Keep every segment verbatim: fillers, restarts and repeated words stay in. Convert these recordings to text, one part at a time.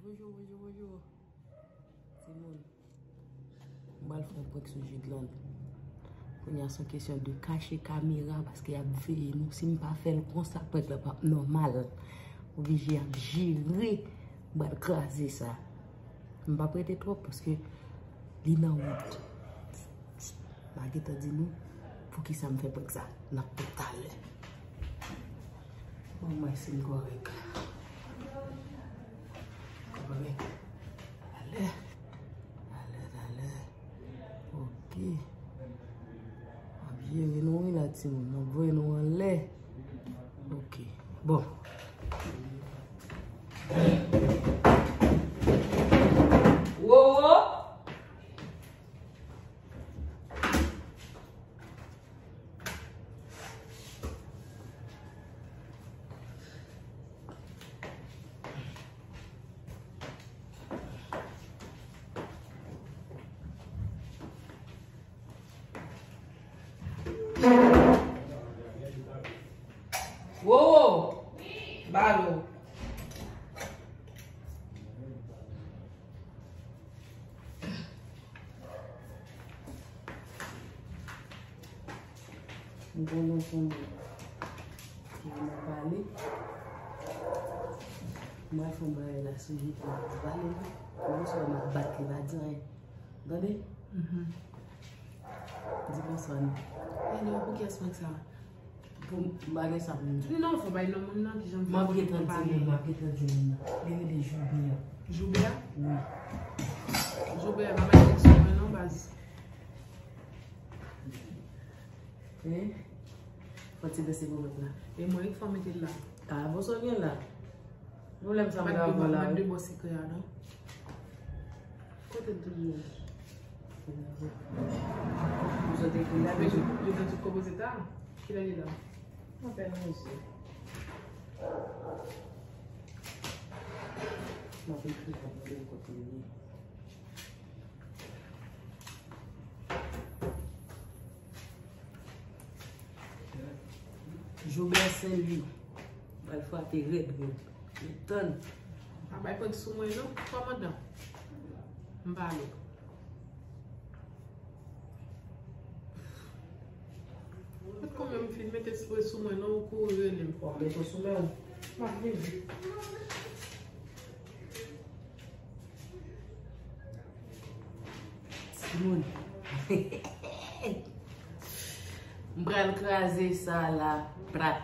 Bonjou, bonjou, bonjou. Timoun, m pral fè yon prank sou Jidland. Kounye a se yon kesyon de kache kamera paske y ap veye nou. Si m pa fè l konsa, prank la p ap nòmal. Oblije ap jere, m pral kraze sa. M p ap rete twòp paske li nan wout. M a gentan di nou poukisa m fè prank sa. N ap wè talè. Bon, mwen si m kòrèk. Kòrèk. Talè. Talè, talè. Ok. Ap jere nou wi la, timoun. N ap voye nou anlè. Ok. Bon. Wowo! Wowo! Balo. M konnen se mwen ki vin ap pale. Mwen fè yon bagay la sou Jidland, m ap pale li. Bonswa, m ap bat li, pa di anyen. Tande? Mhm. Di bonswa non. Alo, pou kiyès prank sa? Pou m bagay sa pou m di. Non, fò bay non moun nan, kijan m fè pou li konpare. M ap gentan di moun nan, m ap gentan di moun nan. Li rele Joubert. Joubert? Wi. Joubert, pa bay tèks sou mwen non, baz. Hein? Fò ti bese pou mwen la. E mwen ki fò mete l la. Ah, bon, sa w gen la? Pwoblèm sa m gen avè w la, wi. Bat de bò sekrè a, non? Kote l toujou? Ou sot ekri la, men yo, yo te tout konpoze ta. Kilè li la? M apèn ranje. M ap ekri la pou m kote l ye. Joubert Saint Louis pral frape rèd, rèd. Li tann. Pa bay prank sou mwen non, kòmandan. M pale. Mèt kòman m fin mete spre sou mwen non, ou kouri rele m. W ap mete sou men w. M ap vini. Timoun. M pral kraze sa la, plat.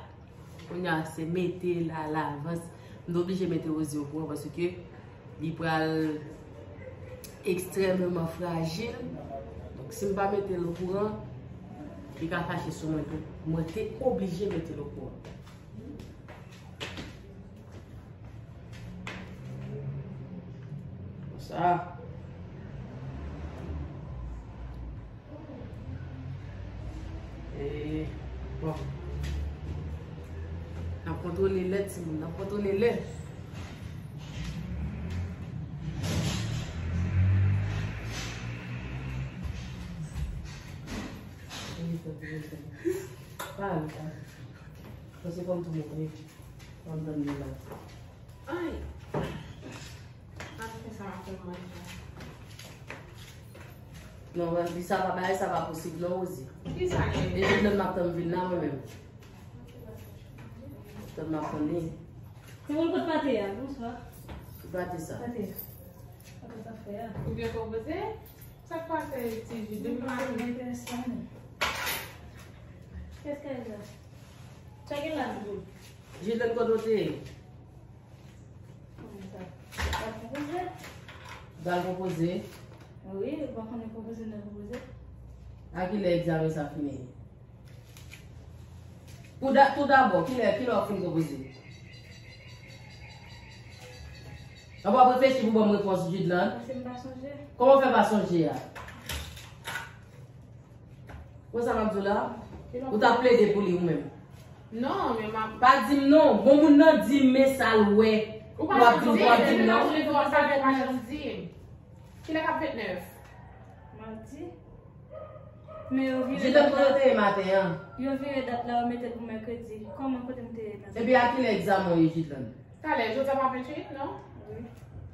Kounye a, se mete l a lavans. M te oblije mete Rosie okouran paske li pral ekstrèmeman frajil. Donk, si m pa mete l okouran, li ka fache sou mwen tou. Mwen te oblije mete l okouran. Konsa. E, bon. N ap kontwole lè, timoun. N ap kontwole lè. Pa ale, pa ale. Paske fò m tou montre. Fò m tann li la. Ay! Apre sa, m ap fè manje. Non, di sa pa, bagay sa pa posib non, Rosie. Kisa gen? E jodi menm m ap tann vin la, mwen menm. Tann m ap tann li. Se pou l pot pate a, bonswa. Ki pate sa? Pate. Pate sa fè a. Ou byen konpoze? Sa k pase ti Jidland? Mwen pa konn enteresan non. Kès ke la? Sa gen la, Jidland? Jidland, kote w te ye? Kòman sa? Pral konpoze? Pral konpoze? Wi, ou pa konnen konpoze nan konpoze? A kilè egzamen sa fini? Pou da-, tou dabò, kilè, kilè w fin konpoze? Ou p ap reflechi pou ban m repons, Jidland? Paske m pa sonje. Kòman w fè pa sonje a? Konsa m ap di w la, ou t ap plede pou li ou menm. Non, men m ap... Pa di m non. Bon, moun nan di m men sa l wè. Ou pa janm di m, ou ap di m non. Kilè k ap vennèf? Madi. Men yo vire dat la. Jidland, kote w te ye maten an? Yo vire dat la, yo mete l pou mèkredi. Kòman, kote m te ye maten? Epi a kilè egzamen w ye, Jidland? Talè, jodi a pa venntuit, non? Wi.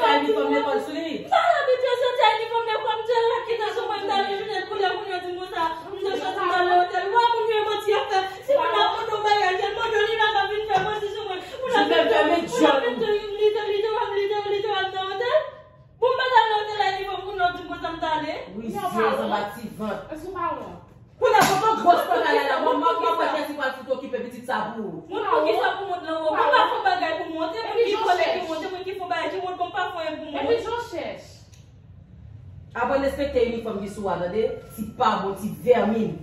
soti a inifòm lekòl sou li. M pa abitye soti a inifòm lekòl, m te rete nan chanm mwen, m t al jwenn koulè, koulè di m konsa, m te soti m t al nan otèl. Ou wè moun yo manti y ap fè. Si moun ap mande yon bagay, kel mande w, li pa ka vin fè manti sou mwen. Moun ap vin fè, moun ap vin fè, li te, li te wè m, li te, li te wè m nan otèl. Bon, m pa t al nan otèl la, li fè m konnen w di m konsa m t ale. Rizyèz anba ti vant. Èske w pa wont? Kounye a, foto gwòs pral ale la, mwen, mwen, mwen kwè Jezi pral fout okipe pitit sa pou ou. Mwen, pou ki sa pou mont nan wo? Mwen pa fè bagay pou monte, moun ki vòlè ki monte, moun ki fè bagay ki monte, mwen pa fè anyen pou monte. Epi jan w chèch. Aprann respekte inifòm ki sou a, tande? Ti pa bon, ti vèmin.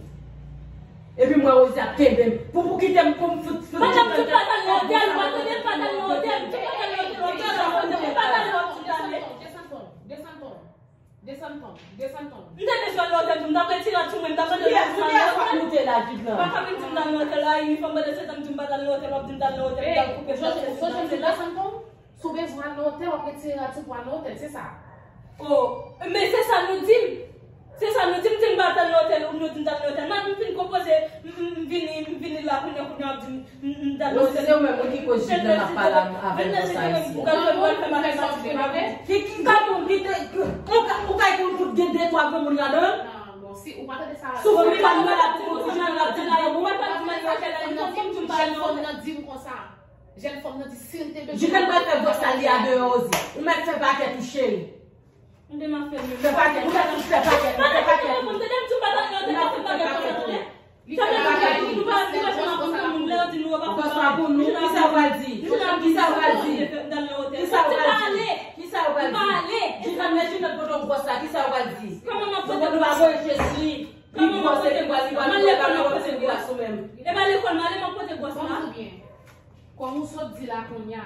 Epi m wè Rosie ap kenbe m. Pou, pou kite m, pou m fout, fout. Madanm, tou pa t al nan otèl, ou pa tande, m pa t al nan otèl, tou pa t al nan otèl, m pa t al nan otèl, m pa t al nan otèl. Desann ton, desann ton, desann ton, desann ton. M te bezwen al nan otèl tou, m t ap retire rad sou mwen, m t ap mande. Kiyès, kiyès w ap moute la, Jid lan? Pa ka vin di m t al nan otèl la, inifòm, pandan se tan m di m pa t al nan otèl, w ap di m t al nan otèl, m t al koupe. Joseph, Joseph, desann ton. Si w bezwen al nan otèl, w ap retire rad sou pou al nan otèl, se sa. Oh, men se sa nou di m. Se sa nou di m, di m pa t al nan otèl, ou nou di m t al nan otèl. Mwen, m fin konpoze, m, m, m vini, m vini la, kounye a, kounye a, w ap di m, m, m t al nan otèl. Rosie, se ou menm, wi, ki koz Jid lan ap pale avè l konsa isi. Ou ka konn, ou ka konn, ou ka konn tout gen de twa granmoun ladan l. Non, bon, si ou pa tande sa. Sou fou pa nou la pou ti jan l ap di granmoun. Ou pa tande sa, jèn fanm nan di m konsa. Jèn fanm nan di si l te bezwen. Jid lan pral fè vòs la li a deyò, Rosie. Ou mèt fè pakèt ou, cheri. M te mal fè l menm. Fè pakèt, ou mèt fè pakèt, fè pakèt. Ou mèt fè pakèt ou. Li fè pakèt ou. Li fè pakèt ou. Vòs la pou nou. Kisa w pral di? Kisa w pral di? Kisa w pral di? Kisa w pral di? Jid lan, men Jid lan pote vòs la. Kisa w pral di? Nou pa voye Jezi. Li gwòs epi li pral, li pral, li pral, li pral sou menm. E pa lekòl m ale, m ap pote gwòs la. Kòm ou sot di la kounye a,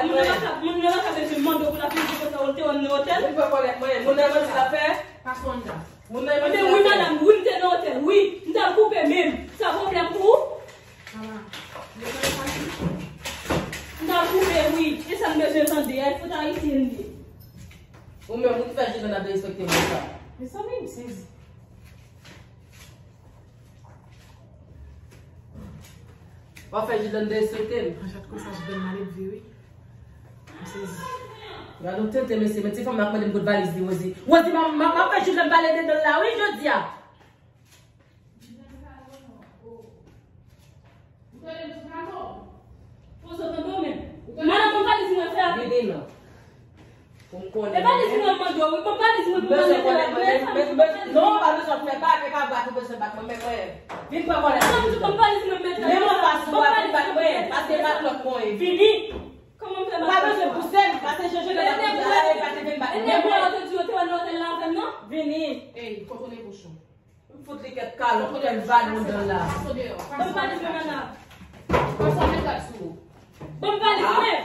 kòlèt mwen. Moun nan pa ka, moun nan pa ka bezwen mande w pou l ap vin di konsa w te wè m nan otèl. Vin pran kòlèt mwen. Moun nan mwen di l ap fè. Pase anndan. Moun nan mwen di l ap fè. Ebyen wi, madanm, wi, m te nan otèl, wi. M t al koupe menm. Sa pwoblèm pou ou? Mama, m te konn sa tou. M t al koupe, wi. E sa m bezwen tande a, e fout ayisyen m ye. Ou menm, ou ki fè Jilèn ap derespekte m konsa? Mezanmi, m sezi. W ap fè Jilèn derespekte m. An chat konsa, Jilèn mal elve, wi. M sezi. Gade yon tenten, mesye, men ti fanm nan ap mande m kote valiz li, Rosie. Rosie, m, m, m ap fè Jilèn pale dedan l la, wi, jodi a. Poze w tande w menm. Madanm, ban m valiz mwen, fè a vit. Vini non. Pou m konnen. E valiz mwen m mande w, wi. Ban m valiz mwen pou mwen mete la. Bezwen konnen mwen, men, men, men, non, pa bezwen fè, pa, pa, pa bat, ou bezwen bat mwen, men mwen. Vin pran kòlèt mwen. Ban m valiz mwen mete la. Men mwen pa sou bat, bat mwen, paske bat lòt mwen. Vini. Kòman m fè bat? Ou pa bezwen pouse m, paske jan Jilèn ap pouse la, e pa te vin bat mwen. E lè mwen te di yo te wè nan otèl la avè m, non? Vini. Ey, kontwole bouch ou. M fout li kèk kalòt, kèk vagabon dan la. Ban m valiz mwen, madanm. Pase avèk gad sou ou. Ban m valiz mwen.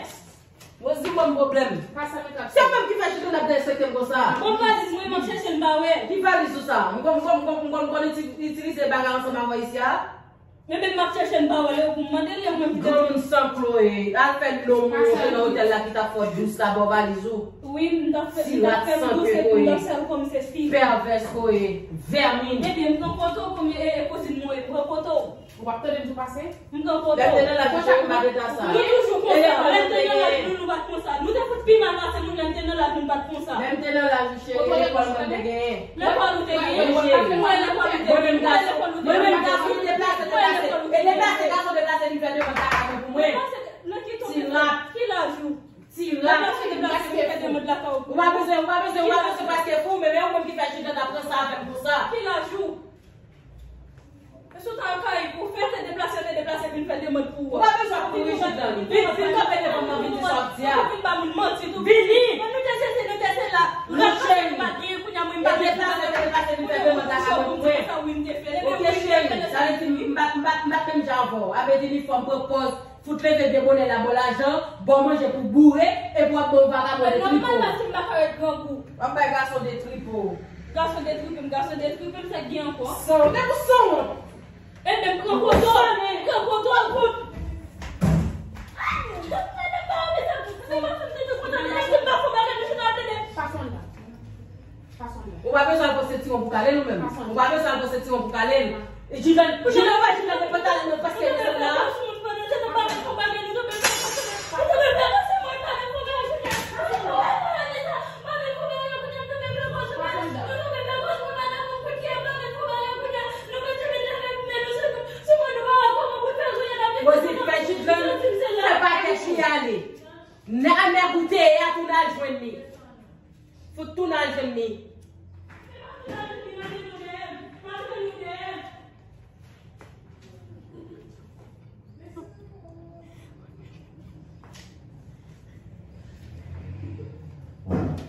Rosie, ban m pwoblèm. Pase avèk gad sou ou. Se ou menm ki fè Jilèn ap derespekte m konsa. Ban m valiz mwen, m ap chèche l, m pa wè. Ki valiz ou sa? M konn, m konn, m konn, m konn, m konn iti-, itilize bagay ansanm avè w isi a? Men menm m ap chèche l, m pa wè l, e ou pou m mande l, e ou menm ki te di m. Granmoun san Chloé, al fè dlo mwen nan otèl la ki t ap fè w dous la, ba w valiz ou. Wi, m t ap fè, m t ap fè m dous epi m t ap sèl kòm se fi. Pèvès Chloé, vèmin. Ebyen, m pran poto w kòm e, e, kouzin mwen, m pran poto w. Ou p ap tande m tou pase? M pran foto. Lè m te nan laj ou, cheri, m pa t eta sa. Nou toujou konsa. Lè m te nan laj nou, nou pa t konsa. Nou te fout pi mal pase moun lè m te nan laj nou, nou pa t konsa. Lè m te nan laj ou, cheri, lekòl mwen te genyen. Lekòl ou te genyen. Wi, cheri. Mwen, lekòl ou te genyen. Mwen menm gason, mwen menm gason ki deplase, deplase. E deplase, gason deplase, vin fè demann sa ka bon pou mwen. Nan ki ton ki laj ou? Ki laj ou? Ti rat. Deplase, deplase, vin fè demann lakay ou. Ou pa bezwen, ou pa bezwen, ou pa bezwen prèske fou, men men ou menm ki fè Jidlan ap pran sa avè m konsa. Ki laj ou? E sou ta kay, ou fè te deplase, te deplase, vin fè demann pou ou. Ou pa bezwen kouri Jidlan. Vin, vin kanpe devan mwen, vin di sa w ap di a. Ou vin ba moun manti tou. Vini. Mwen nou te sezi, nou te sela. Rat pa gen pa gen, kounye a mwen m pa gen. Deplase, te deplase, vin fè demann lakay mwen pou mwen. Sa wi m te fè. Oke, cheri, sa vle di m pa, m pa, m pa t menm jan avè w. A vle di li fò m pran pòz. Fout leve de bonè la, ba w lajan, ba w manje pou boure, epi w ap ba yon vagabon de tripo. Mwen pa si m pa ka ret grangou. W ap bay gason de tripo. Gason de tripo, m gason de tripo, m sa k gen ankò? Sanwont, e pou sanwont. Ebyen, pran kontwòl, pran kontwòl, kout. Ay, madanm pa wè sa, se pa fè m te kontan, m pa fè bagay, mesye, ta plede. Pa sonn la. Ou pa bezwen al pran sentiwon pou kale l ou menm. Ou pa bezwen al pran sentiwon pou kale l. E Jidlan, Jidlan, wè Jidlan te pran talè nan paske desann la. Rosie, fè Jidlan fè pakèt li ale. Nèg, nèg ou te ye a, tounen al jwenn li. Fout tounen al jwenn li.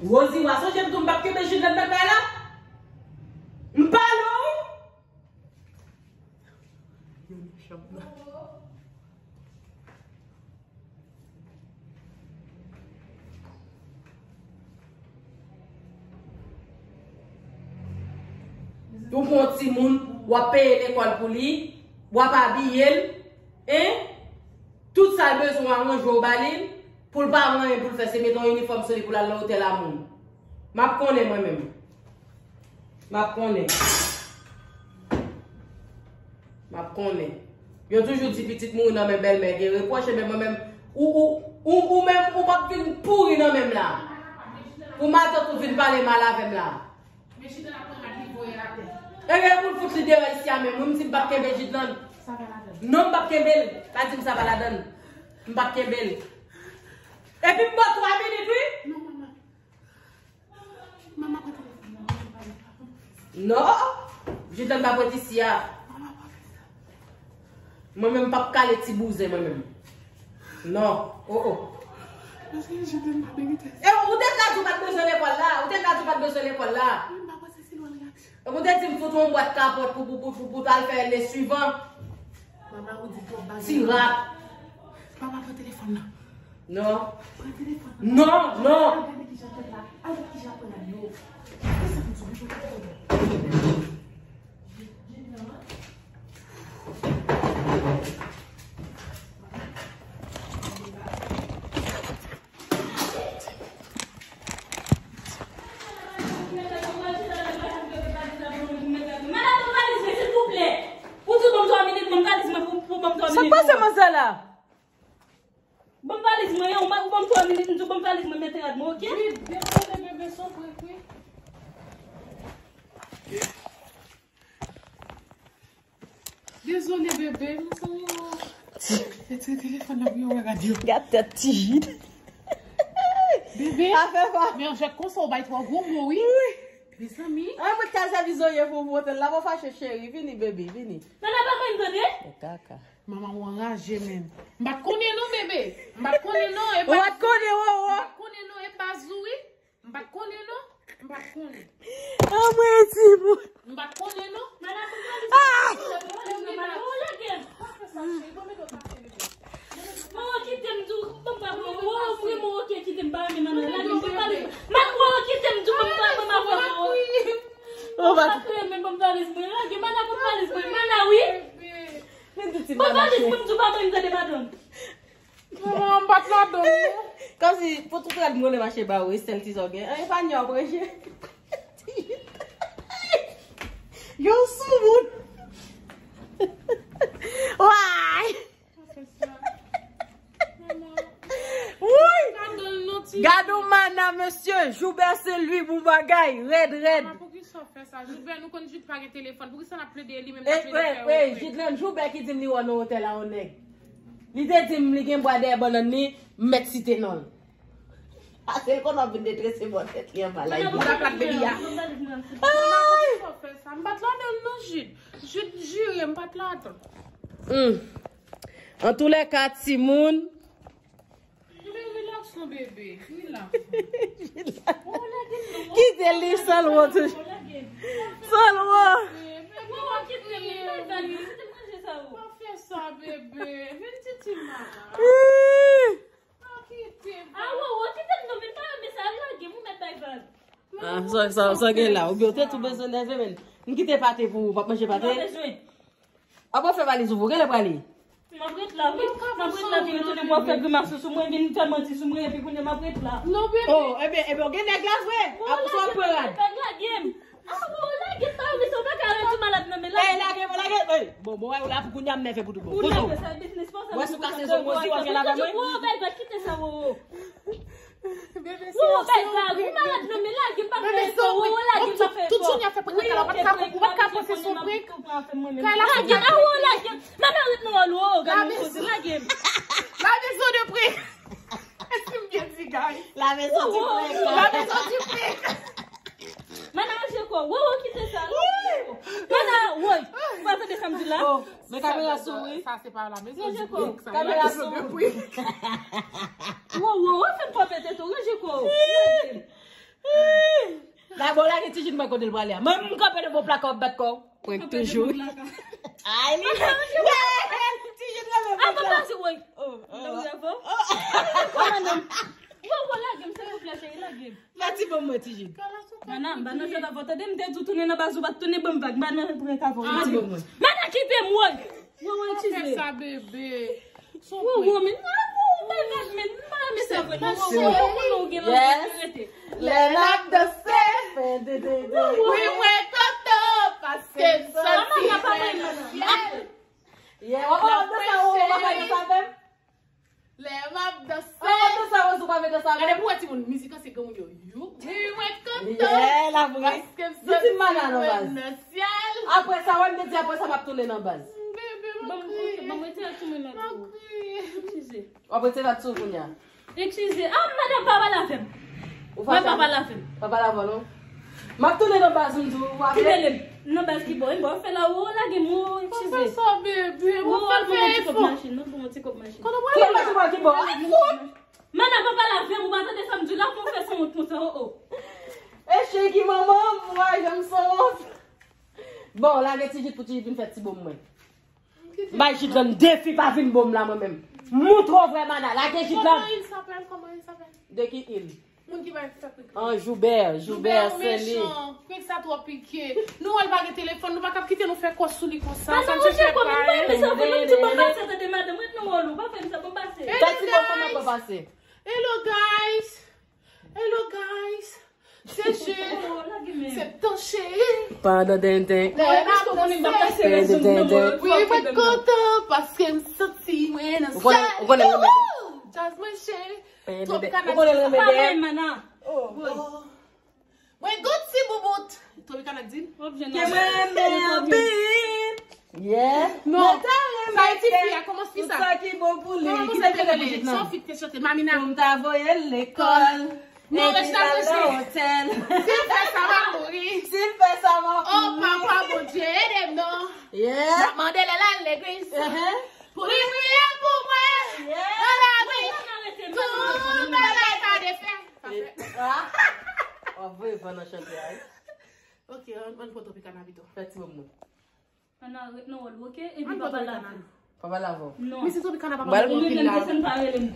Rosie, w a sonje m di w m p ap kenbe Jidlan nan kay la? M pale w wi. Yo nan chanm nan. Ou pran yon timoun, w ap peye lekòl pou li, w ap abiye l, en? Tout sa l bezwen w aranje w ba li, pou l pa gen anyen pou l fè, se mete yon inifòm sou li pou l al nan otèl a moun. M ap konnen mwen menm. M ap konnen. M ap konnen. Yo toujou di pitit mouri nan men bèlmè gen repwòch, ebyen mwen menm, ou, ou, ou, ou menm, ou p ap vin pouri nan men m la. Pou matant ou vin pale mal avè m la. Ebyen, pou l fout li deyò isi a menm, wi, m di m p ap kenbe Jidlan. Non, m p ap kenbe l. Pa di m sa pa ladann. M p ap kenbe l. Epi m ba w twa minit, wi. Non, manman. Manman, pran telefòn nan, mwen pale. Non! Jidlan pa pran isi a. Manman, pran telefòn. Mwen menm m p ap kale ti bouzen, mwen menm. Non. Oh, oh. Paske Jidlan pa merite. E ou te ka di w pa t bezwen lekòl la. Ou te ka di w pa t bezwen lekòl la. Wi, m pa panse si l wè l reyaksyon. Ou te di m fout yon bwat kapòt pou, pou, pou, pou, pou t al fè le swivan. Manman, ou di twòp bagay. Ti rat. Manman, pran telefòn nan. Non. Pran telefòn nan. Non, non. Al gade kijan tèt la, al gade kijan pwen la yo. Kisa m di w, ou pran telefòn nan. Sa k pase manzè la? Ban m valiz mwen an, ou ban m twa minit, m di w ban m valiz mwen, mete rad mwen, oke? Wi, dezole bebe, son prank wi. Dezole bebe, mezanmi o. Retire telefòn nan pou yo wè rad yo. Gad tèt Ti Jid. Bebe, afè pa. Men yon jwèt konsa ou bay twò gwo mo wi. Wi. Mezanmi. An mwen kal sèvis zonye pou ou monte l la, pa fache cheri, vini bebe, vini. Nana pa konn tande? E kaka. Manman ou anraje menm. M pa t konnen non bebe. M pa t konnen non. Ou pa t konnen, Roro? M pa t konnen non, e baz ou wi. M pa t konnen non. M pa t konnen. An mwen timoun. M pa t konnen non. Ah! Maman kite m tou. Maman kite m tou. Maman kite m tou. Maman kite m tou. Maman kite m tou. Maman wi. Ban valiz mwen, m di w pa mwen m tande madanm. Manman, m pa t ladann non. Kòmsi pou tout rad mwen mache ba ou, e sèl ti sa w gen. An, epanye w pran je. Yo soumoun. Mesye, Joubert Saint Louis, bon bagay, rèd, rèd. Mama, poukisa w fè sa? Joubert, nou konn Jid pa gen telefòn. Poukisa n ap plede li menm n ap plede fè yo? Ey, Jidlande, Joubert ki di m li wè w nan otèl la yon nèg. Li te di m li gen bwa dèyè bannann li, m mèt site non l. Ase l konn w ap vin detrese bò tèt li anba la. Mwen ap plat bebi a. Mama, poukisa w fè sa? M pa t ladan l non, Jid. Jid jire, m pa t ladan l. Hmm. Antoulèka, timoun, Bebe, relax non, bebe. Relax. Kite li, Salwo toujou. Salwo. Bebe, pa fè sa, bebe. Vin titi mama. Pa kite, bebe. Ah, Wowo, kite m non, men pa renmen sa, al lage m, ou mèt bay vag. Ah, sa, sa, sa gen la. Oubyen w te tou bezwen nève, men. M kite pate pou ou, w ap manje pate? M pa bezwen. Apa w fè valiz ou, pou genlè prale? M ap ret la, wi. M ap ret la, pou retounen pou w ap fè grimas sou mwen, vin fè manti sou mwen, epi kounye a m ap ret la. Oh, ebyen, ebyen, w gen nèg la vre? Ap sou ap pran rad. Lage m. Ah, bon, lage m, pa wè, sa w pa ka redi malad nan men lage m. Ey, lage m, lage m. Ey, bon, bon, wè, w la pou kounye a m nève pou tout bon. Ou nève, sa biznis pa w, sa. Wè, si w kase zo m osi, w ap fè l avè mwen? Wowo, bay vag, kite sa, Wowo. Bebe, se yon prank. Ou malad non, men lage m pa fè efò, Wowo, lage m pa fè efò. Tout jounen ap fè prank nan kay la, ou pa t ka, ou pa t ka panse se yon prank. Kay la fè prank. Lage m, ah, Wowo, lage m. Mama ret nan wòl, Wowo, gade yon koze, lage m. La maison de prank. Èske m byen di, guys? La maison du prank. La maison du prank. Mana, ranje kò w. Wowo, kite sa. Mana, woy. Ou pa tande sa m di la? Oh, men kamera sou, wi. Sa, se pa la maison du prank, sa, la maison de prank. Wowo, ou fè m pè pete tou, ranje kò w. La, bon, lage Tijin mwen kote l prale a. Mwen, m kanpe nan bon plaka, w ap bat kò w. Prank toujou. Ay, li. Tijin kanpe bon plaka. Apa pase, woy. Oh, oh. Wowo, lage m, silvouplè, cheri, lage m. Fè ti bon mwen, Tijin. Mana, m pa nan jwèt avè w, tande, m te di w tounen nan baz ou pa t tounen, ban m vag, m pa nan prank avè w. Fè ti bon mwen. Mana, kite m, woy. Wowo, eskize. Pa fè sa, bebe. Wowo, men, ah, Wowo, bay vag, men, m pa renmen sa vre non, Wowo, ou konnen w gen lòt rete. Lè n ap danse. Wi, mwen kontan, paske m santi mwen nan syèl. Yeah, w ap danse, Wowo, w ap danse avè m? Lè m ap danse. An, an, sa, Wozo pa mete sa, gade pou wè timoun, mizik an se granmoun yo. Youpi, mwen kontan. Yeah, la vre. Paske m santi mwen nan syèl. Apre sa, wè m te di, apre sa, m ap tounen nan baz. Bebe, m ap kriye. Ban m retire timoun nan kou. M ap kriye. Eskize. W ap retire sa sou kounye a. Eskize. Ah, madanm, pa pale avè m. Mwen pa pale avè m. Pa pale avè w, non. M ap tounen nan baz m tou, w ap... Ki mele m? Nan baz ki bò? Ki bò w fè la, Wowo, lage m, Wowo, eskize. Fè sa, bebe, mwen fè efò. Wowo, al ban m yon ti kòb machin, non, ban m yon ti kòb machin. Ki bò, ki bò, ki bò? Mana, pa pale avè m, ou pa tande sa m di w la, pou w fè sanwont konsa, oh, oh. E cheri ki manman m, mwen, jan m sanwont. Bon, lage Tijin pou Tijin vin fè ti bon mwen. M bay Jidlande defi pa vin bon m la, mwen menm. Montre w vrè mana, lage Jidlande. Comment il s'appelle? Comment il s'appelle? De ki il? Moun ki bay fè prank la. An, Joubert, Joubert, Joubert Seli. Mechan. Prank sa twò pike. Nou wè l pa gen telefòn, nou pa t ap kite nou fè kò sou li konsa. Sa m chèche pa e. Madanm, ou chèche kò m, m pa renmen sa vre, non, di ban m pase, tande, madanm, ret nan wòl ou, pa fè m sa, ban m pase. Hello, guys. Hello, guys. Hello, guys. Se Jid. Oh, lage men. Se tan cheri. Pandan den den. Lè n ap danse. Den den den. Wi, mwen kontan paske m santi mwen nan syèl. Ou konnen, ou konnen, ou konnen. Wouhou! Djaz mwen cheri. Tropicana. Ou konnen renmen dèyè. Oh, oh. Mwen gon ti boubout. Tropicana di m. Ke mwen renmen anpil. Yeah. Non. Sa e ti fi a, kòman fi sa? Tout sa ki bon pou li. Kòman fi sa te rele? Se yon fi ki te chante, Mamina. Pou m ta voye l lekòl. Non, Reginald Roger. Si l fè sa, m ap mouri. Si l fè sa, m ap mouri. Oh, papa Bondye, ede m non. Yeah. M ap mande lè l al legliz. Uh-huh. Pou li priye pou mwen. Yeah. Nan lari. Tout bagay ka defè. Ah. W ap voye van nan chante a, wi. Ok, ann, ann pran Tropicana pito. Fè ti bon mwen. Ann ret nan wòl ou, ok? Epi pa pale avè m. Pa pale avè w. Non. Mesi Tropicana pa manman anpil la.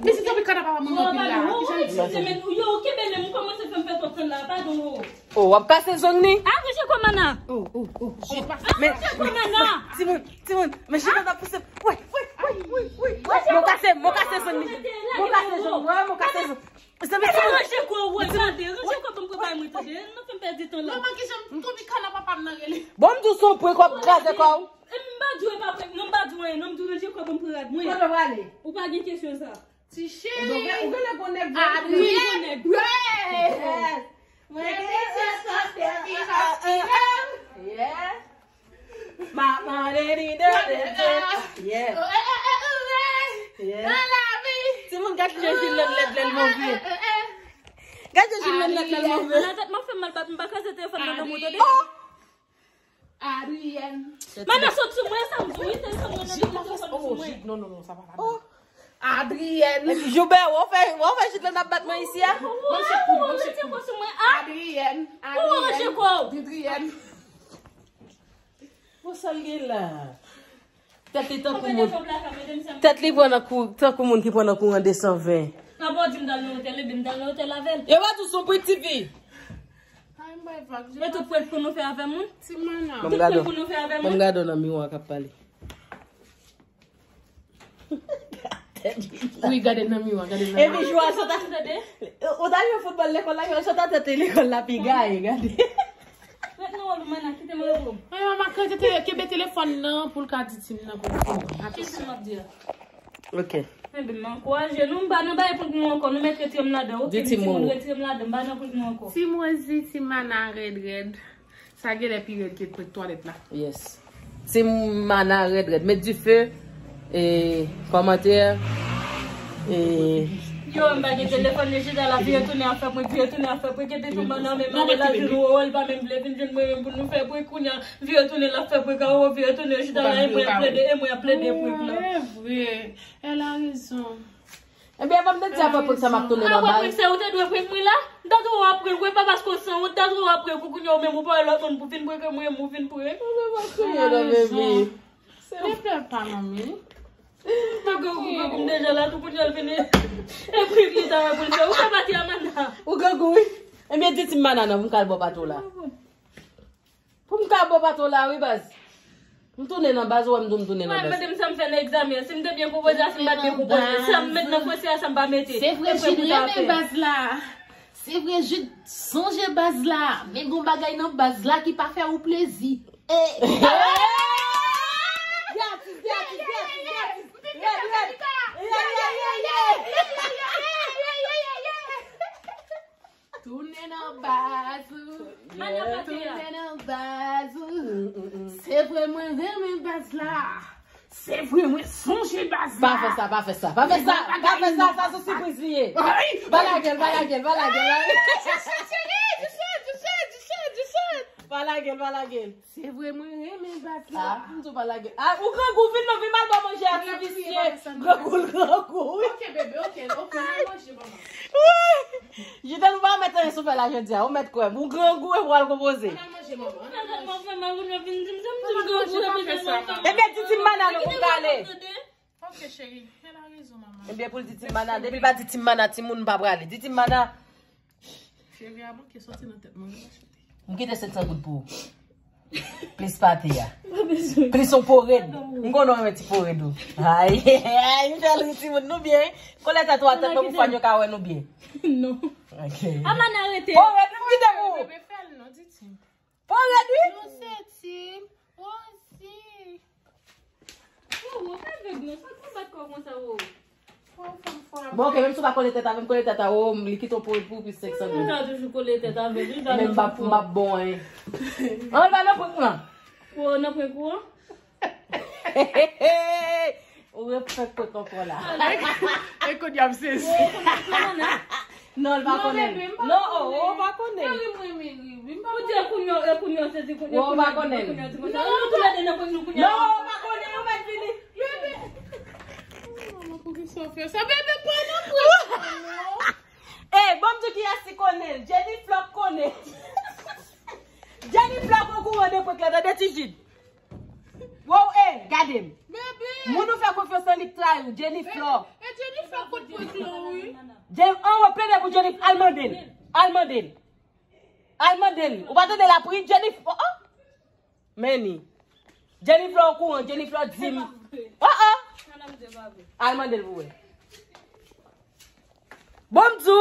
Mesi Tropicana pa manman anpil la. Kijan l di? Yo, kenbe men, ou kòmanse fè m fè twòp tann la, padon, oh. Oh, w ap kase zong li? Aranje kò mana. Oh, oh, oh. Aranje kò mana. Timoun, timoun, men Jidlande ap pouse. Wi, wi, wi, wi, wi. Mwen kase, mwen kase zong li. Mwen kase zong, mwen kase zong. Ranje kò, woy, gade, ranje kò pou m prepare mwen, tande. Nou fè m pèdi tan la. Manman, kijan Tropicana papa m nan rele? Bon, m di w se yon prank, w ap kraze kò w. E m pa di w e pa prank, non, m pa di w anyen, non, m di w ranje kò pou m pran rad mwen. Kote w prale? Ou pa gen kesyon sa. Ti cheri. Ou gen lè gon nèg vre. Adriyèn. Yes. Mwen gen se sòs de pi. Yeah. Mama de di de de de. Yeah. Yeah. Timoun, gad jan Jil lòt lèd lè l move. Gad jan Jil lòt lèd lè l move. Nan tèt mwen fè m mal, bat m pa kraze telefòn nan nan mwen, tande. Oh! Adrienne. Mana sot sou mwen, sa m di wi, se sot mwen nan telefòn sou mwen. Oh, Jil, non, non, non, sa pa, pa. Oh, Adrienne. Joubè, w fè, w fè Jil nan ap bat mwen isi a? Ou ranje kò w sou mwen, a? Adrienne, Adrienne. Adrienne. Bon, sa l gen la? Tèt li tankou moun. Tèt li pran nan kou, tankou moun ki pran nan kouran de san ven. Papa w di m t al nan otèl, epi m t al nan otèl avè l. Yo pa di w se yon pwit tifi. Ay, m bay vag. E tout pwit pou nou fè avè moun? Ti mana. Tout pwit pou nou fè avè moun? Ban m gade w nan miwa k ap pale. Wi, gade nan miwa, gade nan miwa. Epi jou a sot a, ou t al jwe foutbòl lekòl la, jou a sot a tèt lekòl la pi gaye, gade. Ret nan wòl ou, mana, kite m repo. Ay, manman, kenbe tele-, kenbe telefòn nan pou l ka di Tim nan pou l fini. Kisa m ap di a? Ok. Enben, m ankouraje nou, m pa nan bagay pou nou ankò, nou mèt retire m ladan, ok? Di Tim, timoun, retire m ladan, m pa nan pou nou ankò. Tim Rosie, Tim Mana, rèd, rèd. Sa genlè pi rèd ke prank twalèt la. Yes. Team Mana rèd rèd. Met dife. E kòmantè. E yo, m pa gen telefòn, li chita la, vire tounen ap fè prank, vire tounen ap fè prank, epi tou Mana menm ale la vin wè, li pa menm vle vin jwenn mwen menm pou nou fè prank, kounye a vire tounen l ap fè prank, awo, vire tounen, chita la, e mwen ap plede, e mwen ap plede prank la. Evre, elle a raison. Ebyen, ban m te di apre prank sa m ap tounen nan bal. Apre prank sa, ou te dwe prank mwen la. M ta twò ap prank ou, e pa paske w sanwont, m ta twò ap prank ou, kounye a ou menm ou pa wè lòt moun pou vin prank mwen, ou vin prank. Ou pa kriye non, baby. Li pè pa, manmi. Mwen gen ou prank ou, m deja la, tou kounye a l vini. E prank li ta wè pou l fè. Ou fè pati a Mana. Ou gen gou, wi. Ebyen, di Team Mana non, pou m ka al bò pato la. Pou m ka bò pato la, wi, baz. M tounen nan baz, ou wè m di w m tounen nan baz. Mwen, mande m sa m fè nan egzamen an. Si m te byen konpoze a, si m pa t byen konpoze. Sa m met nan franse a, sa m pa mete. Se vre, Jid renmen baz la. Se vre, Jid sonje baz la. Men gon bagay nan baz la ki pa fè ou plezi. Eh. Gratis, gratis, gratis, gratis. Rèd, rèd. Yeah, yeah, yeah, yeah. Tounen nan baz ou. Tounen nan baz ou. Se vre mwen renmen baz la. Se vre mwen sonje baz la. Pa fè sa, pa fè sa, pa fè sa, pa fè sa, sa se sipriz li ye. Pa lage l, pa lage l, pa lage l. Cheri, douchet, douchet, douchet, douchet. Pa lage l, pa lage l. Se vre, mwen renmen baz la. Ah, m tou pa lage. Ah, ou grangou, vin non, vin m al ba w manje a, ti visye. Grangou, l grangou, wi. Ok, bebe, ok, ok, al manje, manman. Jide nou pa mèt anyen sou fè la jodi a, ou mèt kwè m. Ou grangou, e w al konpoze. Al manje, manman. Al manje, manman. Ebyen, di Team Mana non pou m prale. Ok, cheri, elle a raison, manman. Ebyen, pou l di Team Mana, depi l pa di Team Mana, timoun pa prale. Di Team Mana. Cheri a manke soti nan tèt mwen, wi, cheri. M kite sèt san goud pou ou. Plis pate a. Pa bezwen. Plis yon po rèd. M konnen w renmen ti po rèd ou. Ay, ay, m fè l ri timoun, nou byen. Kole tèt ou atè pou fanm yo ka wè nou byen. Non. Ok. A Mana rete. Po rèd, m kite pou ou. Bebe, fè l non, di Tim. Po rèd, wi. Non, se Tim. Rosie. Yo, wo, pa vèg non, sa pou bat kò konsa, wo. Bon, ok, menm si w pa kole tèt avè m, kole tèt a, wo, m, li kite w pou, pou plis sèk san goud. Ou ta toujou kole tèt avè m, li pa nan prank ou an. Menm m ap bon, hein. An, l pa nan prank lan. Wo, nan prank ou an? Ou refè kot ankò la. E kounye a m sezi. Non, l pa konnen. Non, oh, oh, pa konnen. Ou di e kounye a, e kounye a, sezi kounye a. Ou pa konnen. Non, nou toulède nan prank nou kounye a. Non, ou pa konnen, ou mèt vini. Manman, poukisa w fè sa? Bebe, pa nan prank non. Eh, ban m di w kiyès ki konnen l. Jennifer konnen. Jennifer okouran de prank la, tande ti Jid. Wow, eh, gade m. Bebe! Moun ou fè konfyans lan, li k trayi w, Jenny Flor. E Jenny Flor kot prank lan, wi. Jen-, an, w ap plede pou Jenny, al mande l. Al mande l. Al mande l. Ou pa tande l ap ri, Jenny F-, oh, oh. Men ni. Jenny Flor okouran, Jenny Flor di m. Oh, oh. Al mande l pou wè. Bon, m di w.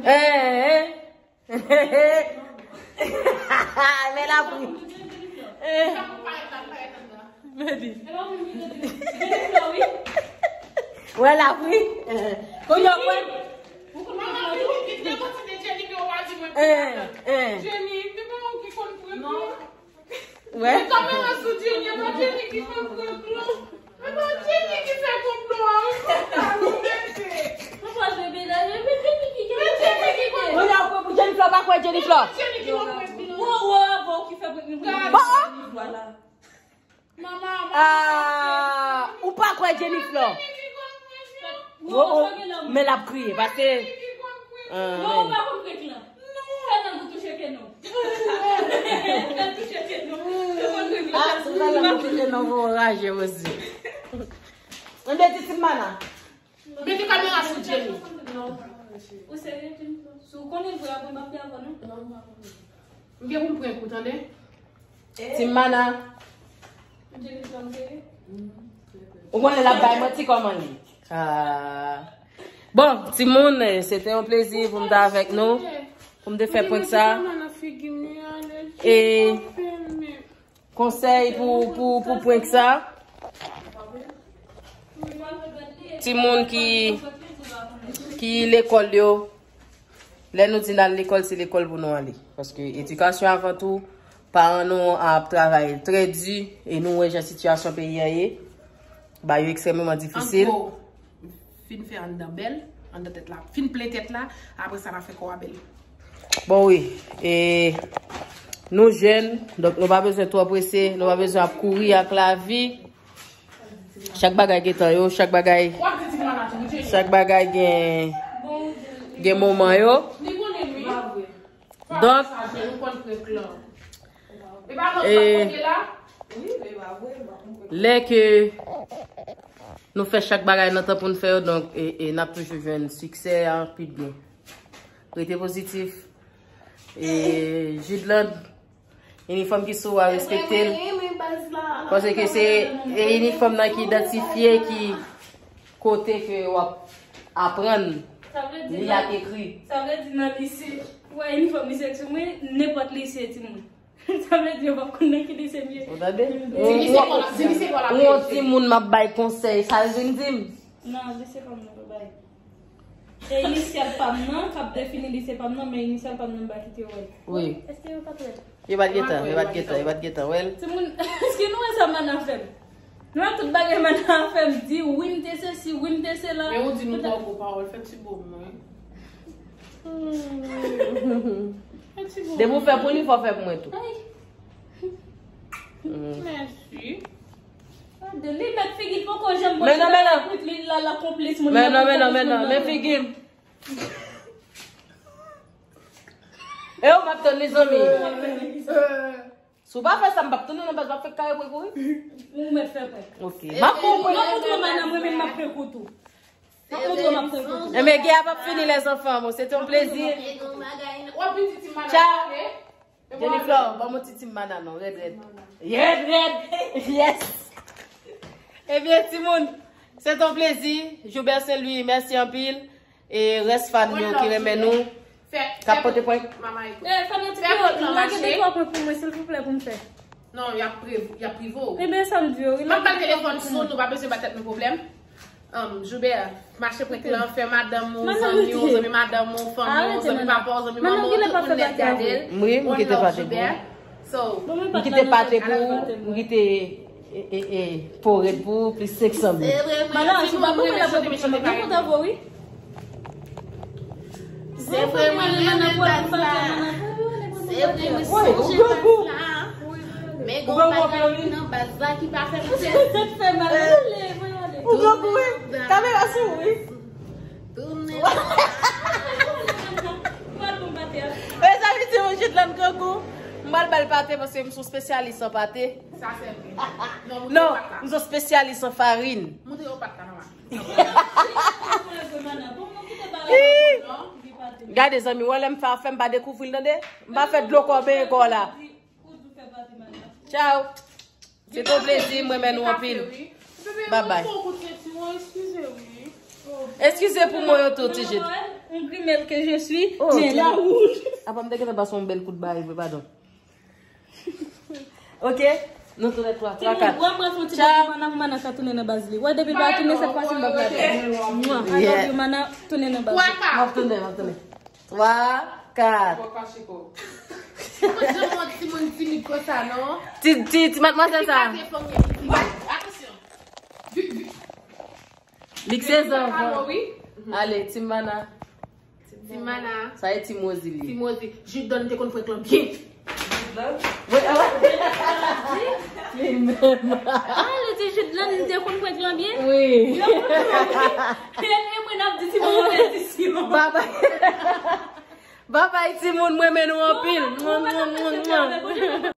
Eh, eh. Men l ap ri. Eh. Medi. E pa mwen ki te di. Jennifer, wi. Wè la, wi. Kounye a, wè. Ou konn mwen la, wi, wi, wi, wi, wi, Jennifer, ou pa di mwen. Eh, eh. Jenny, se pa ou ki konn pran plan. Wè. Men kamera sou Jenny, e pa Jenny ki fè konplo. E pa Jenny ki fè konplo a, wi, konplo a, wi, mete. Mwen pa jwe medaj, men Jenny ki gen. Men Jenny ki konn. Jennifer pa kwè Jennifer. Jenny ki konn pran plan. Wo, wo, wo, ki fè pran plan. Bon, oh. Vwala. Ah, ou pa kwè Jennifer? Oh, oh, men l ap kriye, paske. Ah, men. Ah, se pa la m touche non, bon, raje osi. Mwen de ti ti mana. Mete kamera sou Jenny. Ou serye, Jennifer? Si w konnen vre, apre m ap fè avè w, non? M gen pou m pran kou, tande? Ti mana. Jennifer, m serye? Ou konnen l ap bay manti kòman li. Ah. Bon, timoun, eh, se te yon plezi pou m te avèk nou. Pou m te fè prank sa. E Konsèy pou, pou, pou prank sa. Timoun ki, ki lekòl yo, lè nou di n al lekòl, se lekòl pou nou ale. Paske edikasyon avan tou, paran nou ap travay trè di, e nou wè jan sitiyasyon peyi a ye. Ba yo ekstrèmeman difisil. An gwo, fin fè anndan bèl, anndan tèt la. Fin plen tèt la, apre sa n a fè kò a bèl. Bon, wi. E nou jèn, donk nou pa bezwen twò prese, nou pa bezwen ap kouri ak lavi. Chak bagay gen tan yo, chak bagay, chak bagay gen, gen moman yo. Donk, e, lè ke nou fè chak bagay nan tan pou n fè yo, donk, e, e n ap toujou jwenn siksè a pi byen. Rete pozitif. E, Jidland, inifòm ki sou a, respekte l. Paske se, e, inifòm nan ki idantifye ki kote ke w ap aprann li ak ekri. Sa vle di nan lise, ou wè inifòm lise sou mwen, nenpòt lise, timoun. Sa vle di yo p ap konn nan ki lise m ye. Ou tande? Di lise pa w la, di lise pa w la. Ou yon timoun m ap bay konsèy, sa l vin di m. Non, lise pa m nan, pa bay. Se inisyal pa m nan k ap defini lise pa m nan, men inisyal pa m nan m pa kite yo wè l. Wi. Èske yo pa t wè l? Yo pa t gentan, yo pa t gentan, yo pa t gentan wè l. Timoun, èske nou wè sa mana fè m? Nou wè tout bagay mana fè m di, wi m te sesi, wi m te sela. Men ou di nou twò gwo pawòl, fè ti bo mwen. Depi w fè pou li, fò w fè pou mwen tou. Mèsi. Li met figi l poko janm bon. Men non, men non. Men non, men non, men non, men figi m. E yo m ap tann li, zanmi. Si w pa fè sa, m p ap tann ou non, baz, m ap fè kare pou kouri. Ou mèt fè prank. Ok. M ap pran prank. M ap montre w mana mwen menm m ap prank ou tou. M ap montre w m ap prank ou tou. Enben, gè a p ap fini, lèzanfan. Bon, se te yon plezi. Tchao. Jennifer, ban m yon ti ti mana non, rèd, rèd. Rèd, rèd. Yes. Ebyen, timoun, se te yon plezi. Joubert Saint Louis, mèsi anpil. E rès fan yo ki renmen nou, k ap pote prank. Eh, fè m yon ti prank, lage de twa prank pou mwen, silvouplè, pou m fè. Non, y ap priv-, y ap prive w. Ebyen, sa m di yo, wi. M ap bay telefòn sou nou, pa bezwen ba tèt nou pwoblèm. Um, Joubert, mache prank lan, fè madanm ou, zanmi ou, zanmi madanm ou, fanmi ou, zanmi papa ou, zanmi manman ou, tout moun nèt gade l. Wi, m kite pate pou ou. M kite pate pou ou, m kite, e, e, e, porèt pou ou, plis senk san mil. Manan, si w pa pran la pran pou mwen, mwen kontan pou ou, wi. Se vre, mwen menm nan baz la. Se vre, mwen sonje baz la. Men gon bagay nan baz la ki pa fè m tèt. Tèt fè mal. Ou gran kou, wi. Kamera sou ou, wi. Tounen. Mezanmi, ti moun Jidland gran kou. M pral ba l pate paske m se yon espesyalis an pate. Sa se vre. Non, m se yon espesyalis an farin. Montre yo pat la, mama. Gade, zanmi, wè lè m fè afè m pa dekouvri l, tande? M pa fè dlo kò benyen kò la. Tchao. Se te yon plezi, m renmen nou anpil. Babay. Eskize pou mo yo tou, ti Jid. Un grimèl que je suis, mais la rouge. Apa m te gentan pase yon bèl kout baye vre, padon. Ok. Nou tounen twa, twa, kat. Wè, mwen fè yon ti bagay, mana, mana ka tounen nan baz li. Wè, depi l pa tounen, sèt fwa si m p ap gade. Mwa, I love you, mana, tounen nan baz li. M ap tounen, m ap tounen. Twa, kat. Fò fache kò. Ou pa janm wè timoun timid konsa, non? Ti, ti, ti madmwazèl sa. Atansyon. Li se zanfan. Ale, Team Mana. Team Mana. Sa e Team Rosie li. Team Rosie. Judon te konn prank lan byen. Wi, a. Li menm. Ah, li di Judon te konn prank lan byen? Wi. Yo, e mwen n ap di Team Mana. Baba. Babay timoun, mwen renmen nou anpil. Mwen, mwen, mwen, mwen.